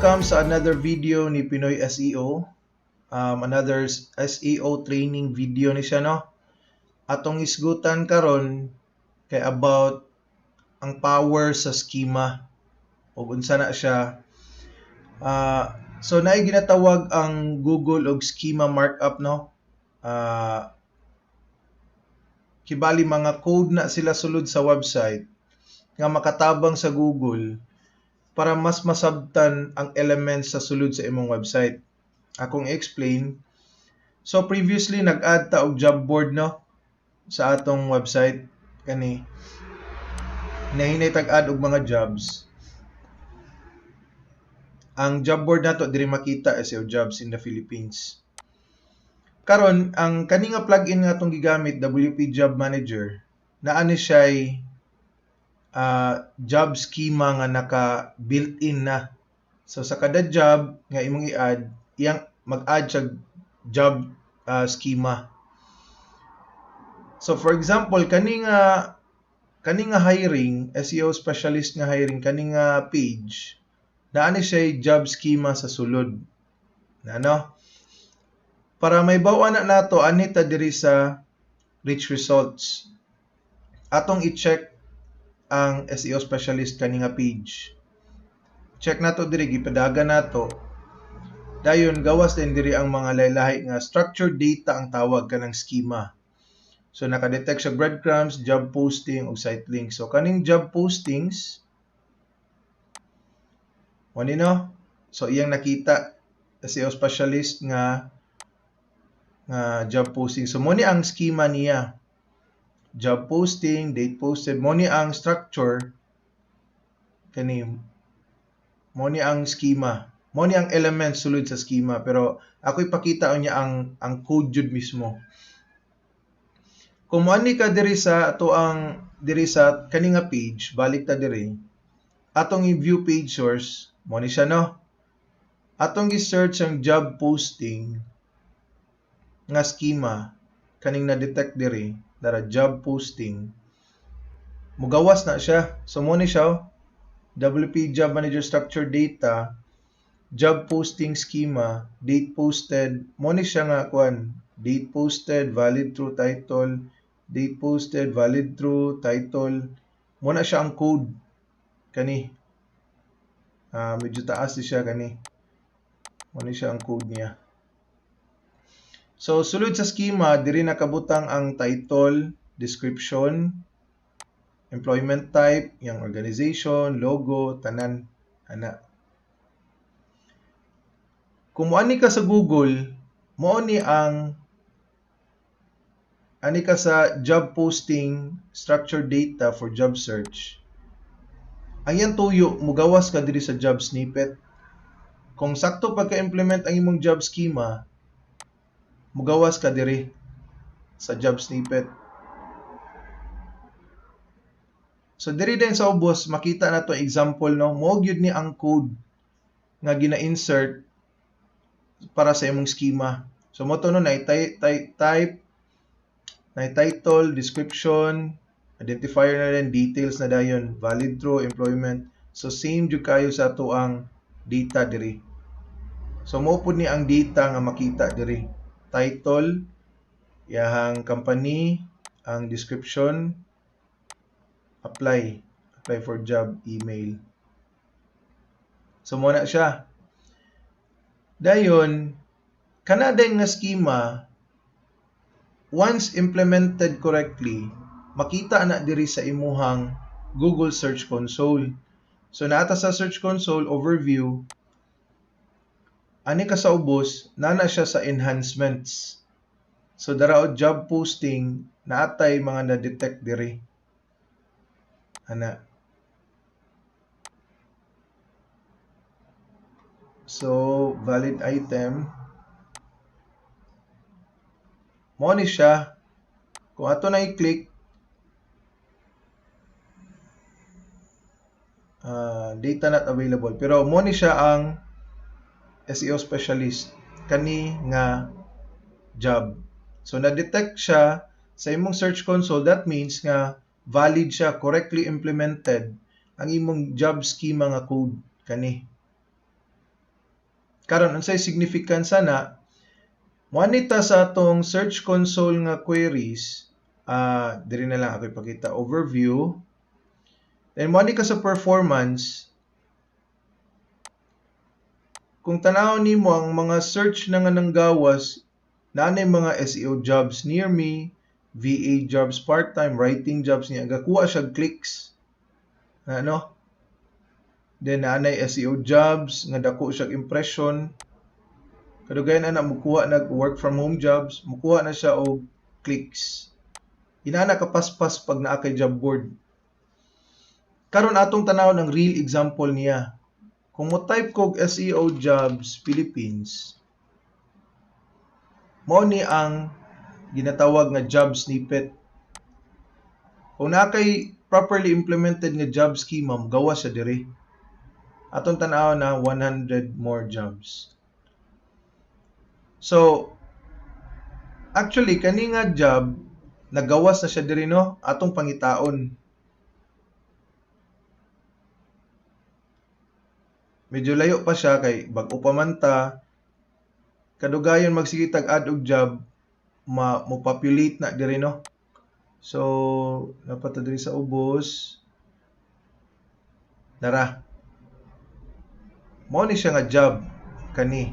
Welcome sa another video ni Pinoy SEO. Another SEO training video ni siya, no? Atong isgutan karon kay about ang power sa schema ug unsa na siya. So naay ginatawag ang Google og schema markup, no? Kibali mga code na sila sulod sa website nga makatabang sa Google para mas masabtan ang elements sa sulod sa imong website. Akong i-explain. So previously nag-add ta og job board, no, sa atong website kani. Nahinay tag-add og mga jobs. Ang job board nato diri makita, SEO jobs in the Philippines. Karon ang kani nga plugin nga atong gigamit, WP Job Manager, naa ni siya job schema nga naka built-in na. So sa kada job nga imong i-add, iyang mag-add siya job schema. So for example, kani nga hiring, SEO specialist nga hiring, kani nga page, naa ni siya job schema sa sulod. Na no? Para mahibaw-an na nato, ani ta diri sa rich results. Atong i-check ang SEO specialist kani nga page. Check nato diri, gipadagan nato. Dayon gawas din diri ang mga lahi-lahi nga structured data ang tawag kanang schema. So naka-detect siya breadcrumbs, job posting ug site links. So kaning job postings mo ni, no? So iyang nakita SEO specialist nga job posting. So mo ni ang schema niya. Job posting, date posted, mo ni ang structure kani, mo ni ang schema. Mo ni ang elements sulod sa schema, pero ako ipakita niya ang code jud mismo. Kung moani ka diri sa ato ang diri sa kani nga page, balik ta diri. Atong i-view page source, mo ni siya, no. Atong gi-search ang job posting nga schema kaning na-detect diri, dara, job posting. Mugawas na siya. So mo ni siya, oh. WP Job Manager Structure Data, job posting schema, date posted, mo ni siya nga kuan, date posted, valid through title, date posted, valid through title. Mo na siya ang code kani. Medyo taas di siya kani. Mo ni siya ang code niya. So sulod sa schema diri nakabutang ang title, description, employment type, yang organization, logo, tanan ana. Kung moani ka sa Google, mao ni ang ani ka sa job posting structured data for job search. Ang iyang tuyo, mugawas ka diri sa job snippet. Kung sakto pagka-implement ang imong job schema, mugawas ka diri sa job snippet. So diri din sa ubos makita na to example, no, mo gyud ni ang code nga gina-insert para sa imong schema. So mo to, no, na type, na title, description, identifier na rin, details na dayon, valid through, employment. So same jud kayo sa ato ang data diri. So mo pud ni ang data nga makita diri. Title, iyahang company, ang description, apply, apply for job, email. So mo na siya. Dayon, kana din nga schema, once implemented correctly, makita na diri sa imuhang Google Search Console. So naa ta sa Search Console overview, ani ka sa ubos, nana siya sa enhancements. So dara o job posting, naatay mga na-detect diri. Ana. So valid item. Mo ni siya. Kung ato na i-click, data not available. Pero mo ni siya ang SEO specialist kani nga job. So na-detect siya sa imong Search Console, that means nga valid siya, correctly implemented ang imong job schema nga code kani. Karon, unsay significance ana? Moani ta sa atong Search Console nga queries, diri na lang ako ipakita, overview. Then moani ka sa performance. Kung tan-awon nimo ang mga search na nga nanggawas, naa nay mga SEO jobs near me, VA jobs part-time, writing jobs niya, gakuha siya clicks. Ano? Then naa nay SEO jobs nga dako siya impression. Kadugayan ana mukuha nag work from home jobs, mukuha na siya og clicks. Inana kapaspas pag naa kay job board. Karon, atong tanawon ang real example niya. Kung mo type kog SEO jobs Philippines, mao ni ang ginatawag nga job snippet. Kung naa kay properly implemented nga job schema, gawas siya diri. Atong tan-awon na 100 more jobs. So, actually kani nga job nagawas na siya diri, no? Atong pangitaon. Medyo layo pa siya kay bag-o pa man ta. Kadugayon magsige tag add og job, ma mo populate na diri, no? So, dapat ta diri sa ubos. Nara. Mao ni siya nga job kani.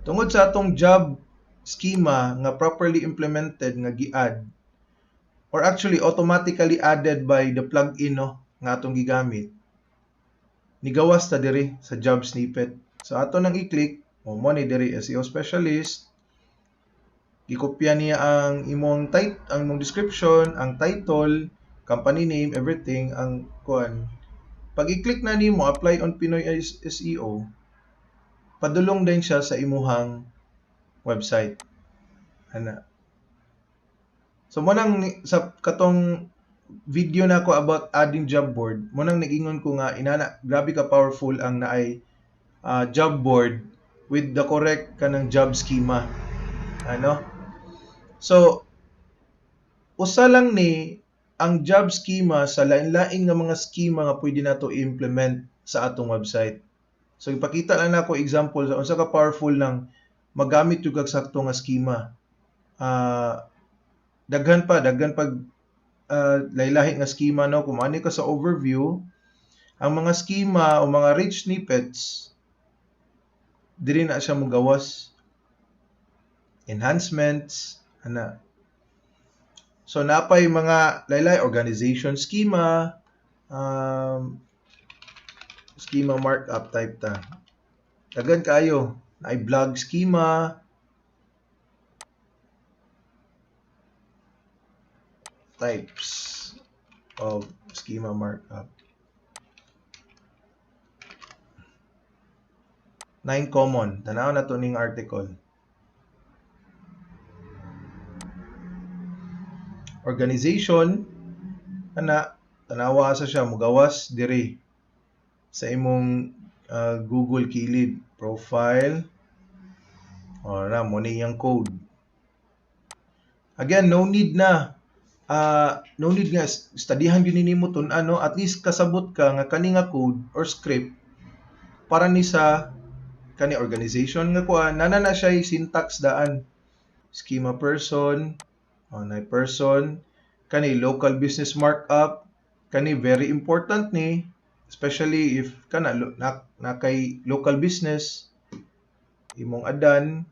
Tungod sa atong job schema nga properly implemented nga gi-add or actually automatically added by the plugin, no, nga atong gigamit, nigawas ta diri sa job snippet. So ato nang i-click, mo ni diri SEO specialist. Gikopya niya ang imong title, ang imong description, ang title, company name, everything, ang kuan. Pag i-click na nimo apply on Pinoy SEO, padulong din siya sa imuhang website. Ana. So mo nang sa katong video na ako about adding job board, mo nang nag-ingon ko nga inana grabe ka powerful ang naay job board with the correct kanang job schema. Ano? So usa lang ni ang job schema sa lain-lain nga mga schema nga pwede nato i-implement sa atong website. So ipakita lang nako example sa unsa ka powerful ng magamit yung kag sakto nga schema. Daghan pa, daghan pag laylahi nga schema, no? Kung ani ka sa overview, ang mga schema o mga rich snippets diri na siya mogawas. Enhancements ana. So napay mga laylay organization schema, schema markup, type ta. Daghan kayo. Naay blog schema, types of schema markup. Nine common. Tanaw na to ning article. Organization ana, tanawa sa siya mugawas diri sa imong Google kilid profile o na mo ni iyang code. Again, no need nga studyhan gyud nimo tun ano, at least kasabot ka nga kani nga code or script para ni sa kani organization nga kuan, nana na siya syntax daan. Schema person o na person, kani local business markup, kani very important ni, especially if kana na kay local business imong adan.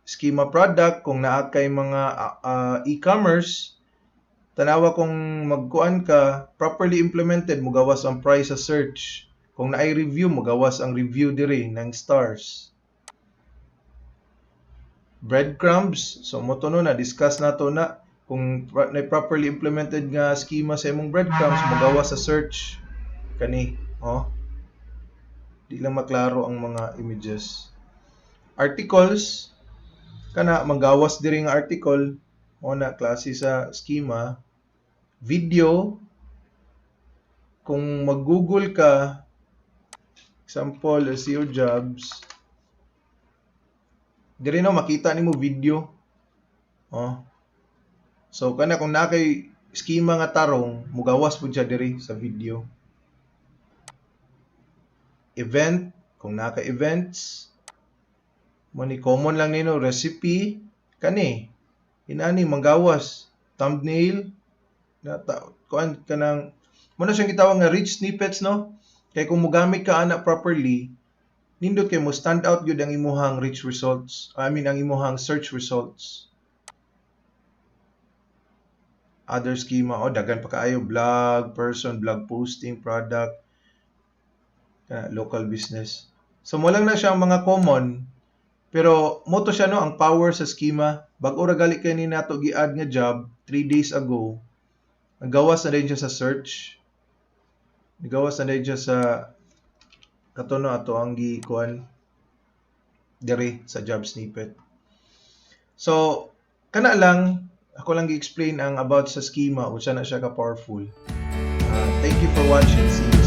Schema product, kung naa kay mga e-commerce, tanawa kung magkuan ka, properly implemented, mugawas ang price sa search. Kung naay review, mugawas ang review diri ng stars. Breadcrumbs, so mo to, no, na discuss nato na kung na properly implemented nga schema sa imong breadcrumbs, mugawas sa search kani. Oh, di lang maklaro ang mga images. Articles, kana manggawas diri nga article mo na klase sa schema. Video, kung mag-Google ka, example SEO jobs diri, no, makita nimo video, oh. So kana kung naa kay schema nga tarong, mugawas pud siya diri sa video. Event, kung naa kay events. Mo ni common lang nino, recipe kani, inani manggawas, thumbnail na ta, kuan kanang mo na siyang gitawag nga rich snippets, no? Kay kung mogamit ka ana properly, nindot kay mo stand out gyud ang imuhang rich results, I mean, ang imuhang search results. Other schema, oh, daghan pa kaayo: blog, person, blog posting, product, local business. So mo lang na siya ang mga common, pero mo to siya, no, ang power sa schema. Bag-o ra gali kay ni nato gi-add nga job 3 days ago. Nagawas na din siya sa search. Nagawas na din siya sa kato, no, ato ang gi kuan diri sa job snippet. So kana lang, ako lang gi-explain ang about sa schema, unsa na siya ka powerful. Thank you for watching. See you.